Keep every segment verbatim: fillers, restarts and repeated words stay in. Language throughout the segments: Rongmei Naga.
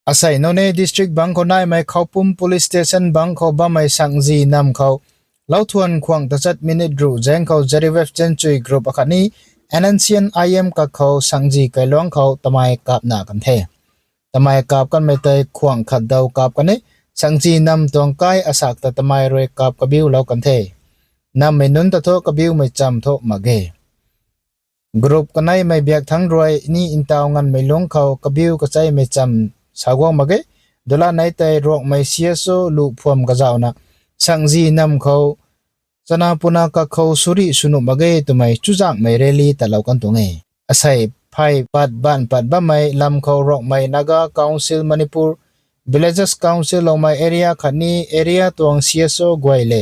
Asei Noney district bangc khou naimei Khoupum police station bangc khou bammei Sangzi nam khou louthuan khwang tachat minute ruh zaeng khou Z D F Chanchui group akhatni N S C N I M kak khou Sangzi kailuangc khou tamei kapna kan the. Tamei kap kanmei tei khwang khatdaw kap kan e. Sangzi nam tuang kai asak ta tamei rui kap kabiulou kan the. Nammei nunc ta thu kabiumei cham thu mak ge. Group kaneimei biak thangc rui ni ntaw nganvmei lungc khou kabiu kacheimei cham sa guang mak ge. Dula nei tei Ruangmei C S O luh phuam kazauhna Sangzi nam khou chana puna kak khou suri sw nuh mak ge twmei chuzaenghmei rally tatlou kan tuang e. Asei phey pat baanc pat bammei lam khou Ruangmei Naga Council Manipur Villages Council loumei area khatni area tuang C S O guay le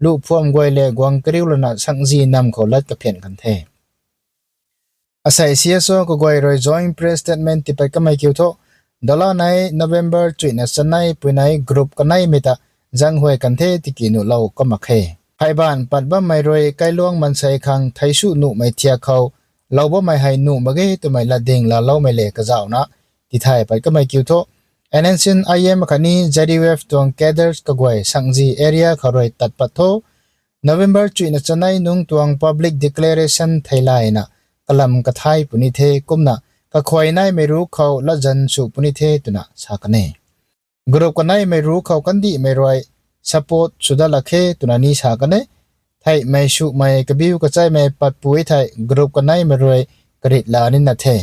luh phuam guay le guang kariu lana Sangzi nam khou lat kaphian kan the. Asei C S O kaguay rui joint press statement tipat kamei kiu thu, dala nei November chuihna chanei puinei group kaneimei ta zanghuay kan the tiki nuhlou ka mak khe. Phey baanc pat bammei rui kailuang mansei khang theisu nuhmei thiak khou lou bammei hei nuh mak ge twmei latding laaloumei le kazauhna tithay pat kamei kiu thu, N S C N I M khatni Z D F tuang cadres kaguay Sangzi area khou rui tat pat tho. November chuihna chanei nungc tuang public declaration theilayna kalam kathai puni the kumna kakhuay naimei ruc khou latzan sw puni the twna sa kan e. Group kaneimei ruc khou kandihmei rui support sw dat lak khe twna ni sa kan e. Theihmei sumei kabiu kacheimei patpui thei group kaneimei rui karit la nina the.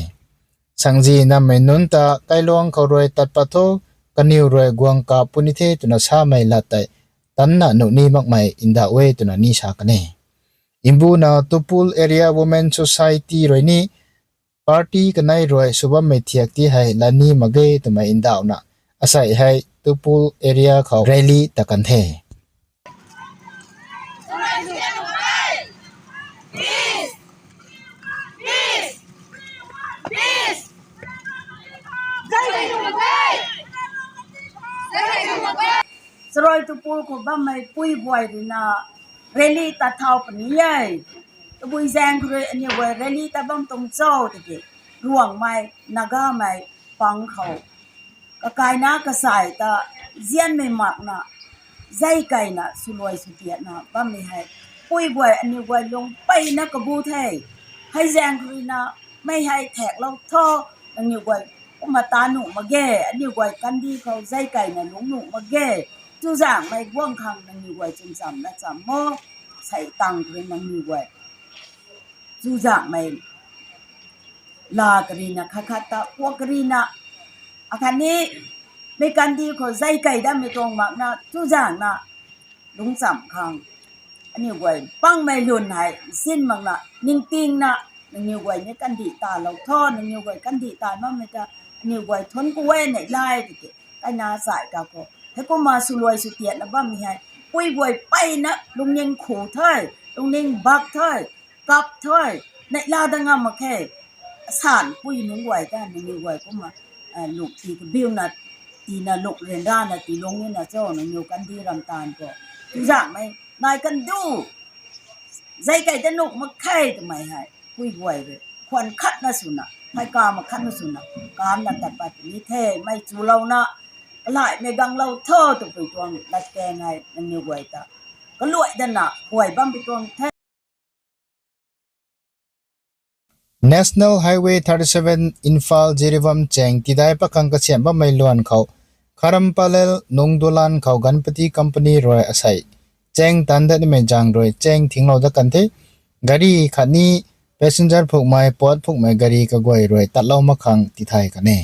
Sangzi nammei nunc ta kailuang khou rui tat pat tho, kaniw rui guang kap puni the twna samei lat tei tanna nuh ni makmei ndauh e twna ni sa kan e. Mbuna Tupul Area Women Society rui ni party kanei rui sw bammei thiak ti hei la ni mak ge twmei ndauhna asei hei Tupul area khou rally ta kan the. Charoi Tupul khou bammei pui guay ruina rally tat thau puni e. Tabui zaeng khou rui aniw guay rally tat bam tuang cho tiki Ruangmei, Nagamei pang khou kakaina kasai ta zianmei makna, zeikaina swluai swtiatna bammei hei pui guay aniw guay lung peyna kabu the. Hei zaeng khou ruina mei hei thaklou tho, nangniw guay kumna ta nuh mak ge, aniw guay kandih khou zeikaina lungc nuh mak ge, chuzaenghmei guang khang nangniw guay chwncham na cham mo, sei tang khou rui nangniw guay chuzaenghmei la karina khat khat ta kuak karina, akhatni mei kandih khou zeikei datmei tuang makna chuzaenghna lungc cham khang aniw guay pangmei lwn hei zin makna ningtingna, nangniw guay ni kandih talou tho, nangniw guay kandih ta bammei ta aniw guay thuanc ku e nei lai tiki kaina sai ka khou heikumna swluai swtiatna bammei hei pui guay peyna lungning khu the, lungning bak the, kap the, neihla dat ngam mak khe. Asan pui nunc guay ta nangniw guay kumna luk ti kabiuna, tina luk ryanrana ti lungc nina cho nangniw kandih ramtan khou chuzaenghmei nai kan du, zeikei ta nuh mak khe twmei hei pui guay rui khwan khatna swna, phey kama khatna swna kamna tat pat puni the. Mei chulouna kalaimei ganglou tho twpui tuang latkaeng hei nangniw guay ta kaluai dana huay bampui tuang the. National Highway thirty-seven Imphal Jiribam chaeng tidai pakhang kasiamh bammei luan khou Kharampalel Nungdulan khou Ganpati Company rui asei chaeng tan dat nimei zaeng rui chaeng thinglou dat kan the. Gari khatni passenger phukmei, puat phukmei gari kaguay rui tatlou mak khang tithay kan e.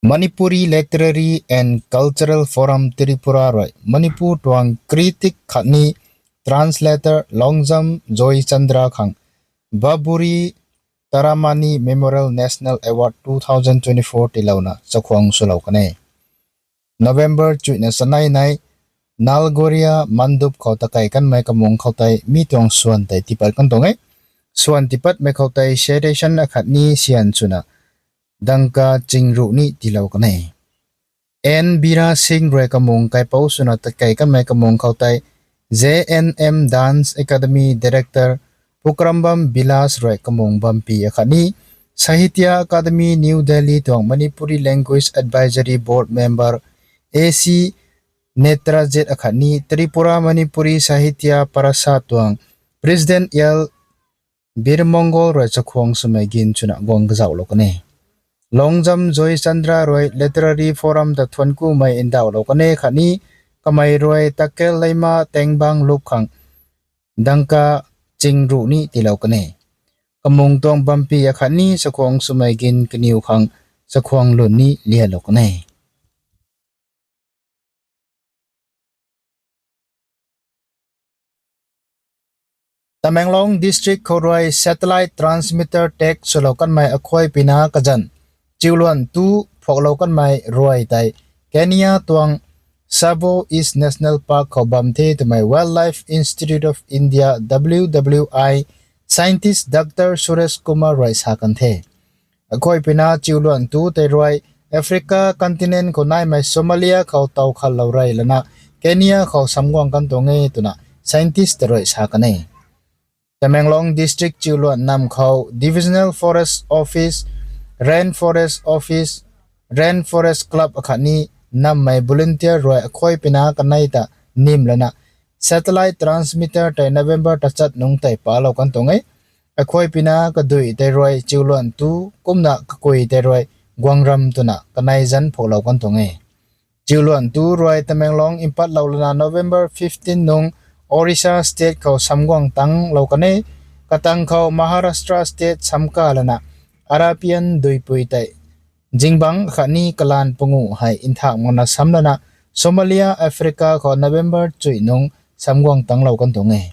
Manipuri Literary and Cultural Forum Tripura rui Manipur tuang critic khatni translator Longjam Joychandra khang Baburi Taramani Memorial National Award two thousand twenty-four tiilouna chakhwang swlou kan e. November chuihna chanei nei Nalgoria Mandup khou takei kanmei kamung khou tei mi tuang swan tei tipat kan tuang e. Swan tipatmei khou tei citation akhatni syan swna dangka chingruh ni tiilou kan e. N Bira Singh rui kamung kaipouc swna tatkei kanmei kamung khou tei J N M Dance Academy Director Pukrambam Bilas rui kamung bampi akhatni Sahitya Academy New Delhi tuang Manipuri Language Advisory Board Member A C Netrajit akhatni Tripura Manipuri Sahitya Parishad tuang President L Birmongol rui chakhwang swmei gin chwna guang kazauhlou kan e. Longjam Joy Chandra rui Literary Forum ta thuanckumei ndauhlou kan e khatni kamei rui Takel Leima Tengbang Luk khang dangka chingruh ni tiilou kan e. Kamung tuang bampi akhatni chakhwang swmei gin kaniw khang chakhwang lwn ni lialou kan e. Tamenglong District khou rui satellite transmitter tech swlou kanmei akhuai pina kazan chiuluan tu phoklou kanmei rui tei Kenya tuang Tsavo East National Park khou bam the twmei Wildlife Institute of India, W W I, scientist Doctor Suresh Kumar rui sa kan the. Akhuai pina chiuluan tu tei rui Africa continent khou naimei Somalia khou taw khatlou rey lana Kenya khou samguang kan tuang e twna scientist tei rui sa kan e. Tamenglong District chiuluan nam khou Divisional Forest Office, Rain Forest Office, Rain Forest Club akhatni nammei volunteer rui akhuai pina kanei ta nim lana satellite transmitter tei November tachat nungc tei palou kan tuang e. Akhuai pina kadui tei rui chiuluan tu kumna kakui tei rui guangram twna kanei zanc phoklou kan tuang e. Chiuluan tu rui Tamenglong mpatlou lana November fifteen nung Orissa State khou samguang tanglou kan e. Katang khou Maharashtra State samka lana Arabian duipui tei zingbangc khatni kalan panguh hei nthak makna sam lana Somalia, Africa khou November chuih nung samguang tanglou kan tuang e.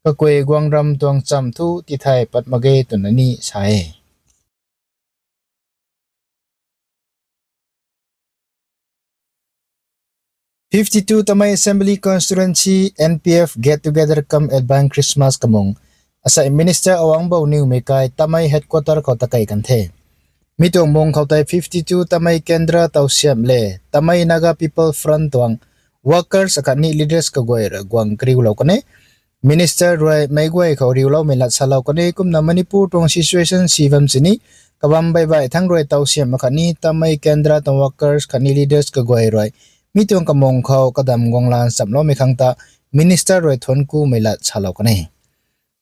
Kakui guangram tuang cham thu tithei pat mak ge twna ni sa e. Fifty-two Tamei Assembly Constituency N P F Get Together cum Advance Christmas kamung asei Minister Awangbou Newmei kai Tamei headquarter khou takei kan the. Mi tuang mung khou tei fifty-two Tamei Kendra tausiam le Tamei Naga People Front tuang workers akhatni leaders kaguay rui guang kariulou kan e. Minister rui meic guay khou riuloumei lat salou kan e kumna Manipur tuang situation si bam sini kabam baih baih thangc rui tausiam akhatni Tamei Kendra tuang workers khatni leaders kaguay rui mi tuang kamung khou kadam guanglan chamloumei khang ta Minister rui thuanckumei lat salou kan e.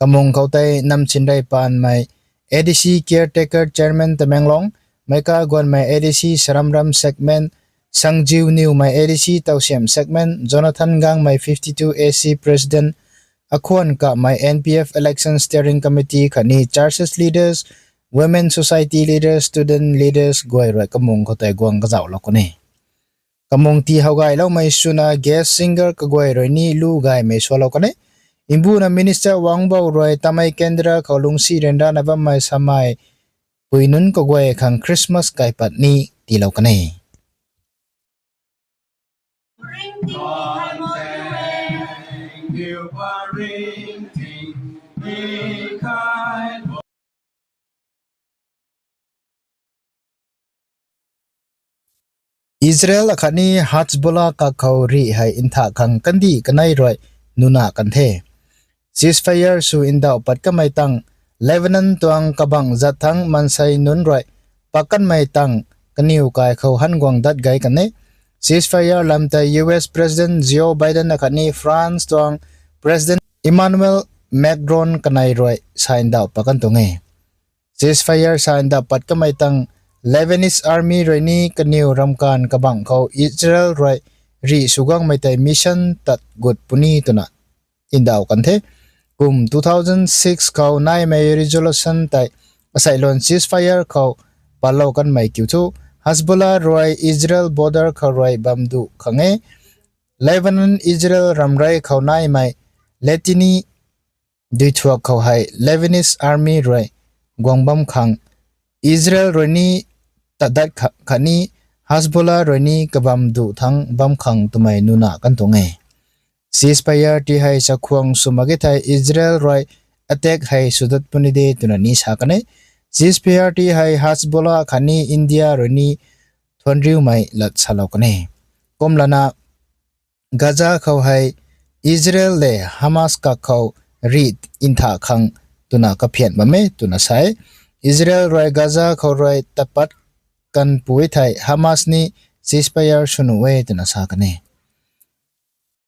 Kamung khou tei Namsinrei Panmei A D C Caretaker Chairman Tamenglong, Meika Gonmei A D C Saramram Segment, Sangjiu Newmei A D C Tausiam Segment, Jonathan Gangmei fifty-two A C President, Akhwan Kamei N P F Election Steering Committee khatni churches leaders, women society leaders, student leaders guay rui kamung khou tei guang kazauhlou kan e. Kamung ti howgayloumei swna guest singer kaguay rui ni lu gaymei sualou kan e. Mbuna Minister Awangbou rui Tamei Kendra khou lungcsi ryanrana bammei samei pui nunc kaguay khang Christmas kaipat ni tiilou kan e. Israel akhatni Hezbollah kakhou rih hei nthak khang kandih kanei rui nuna kan the. Ceasefire sw ndauh pat kanmei tang Lebanon tuang kabangc zat thangc maansei nunc rui pak kanmei tang kaniw kai khou han guang dat gay kan e. Ceasefire lam tei U S President Joe Biden akhatni France tuang President Emmanuel Macron kanei rui sa ndauh pat kan tuang e. Ceasefire sa ndauh pat kanmei tang Lebanese Army rui ni kaniw ramkan kabangc khou Israel rui rih sw guangmei tei mission tat gut puni twna ndauh kan the. Kum two thousand six khou naimei resolution tei aseiluan ceasefire khou patlou kanmei kiu thu Hezbollah rui Israel border khou rui bam duh khang e. Lebanon Israel ramrei khou naimei Litani duithuak khou hei Lebanese Army rui guang bam khang Israel rui ni tat dat kha- khatni Hezbollah rui ni kabam duh thangc bam khang twmei nuna kan tuang e. Ceasefire ti hei chakhwang sw mak ge thei Israel rui attack hei sw dat puni de twna ni sa kan e. Ceasefire ti hei Hezbollah khatni India rui ni thuanriumei lat salou kan e. Kumlana Gaza khou hei Israel le Hamas kak khou rit ntha khang twna kaphian bam e twna sa e. Israel rui Gaza khou rui tapat kanpui thei Hamas ni ceasefire sw nuh e twna sa kan e.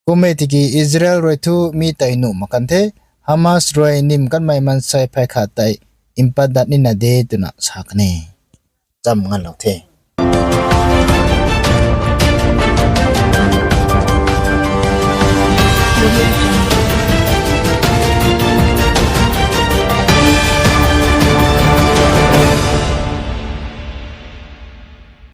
Kum e tiki Israel rui thu mi tei nuh mak kan the, Hamas rui nim kanmei mansei phey khat tei mpat dat nina de twna sa kan e. Cham nganlou the.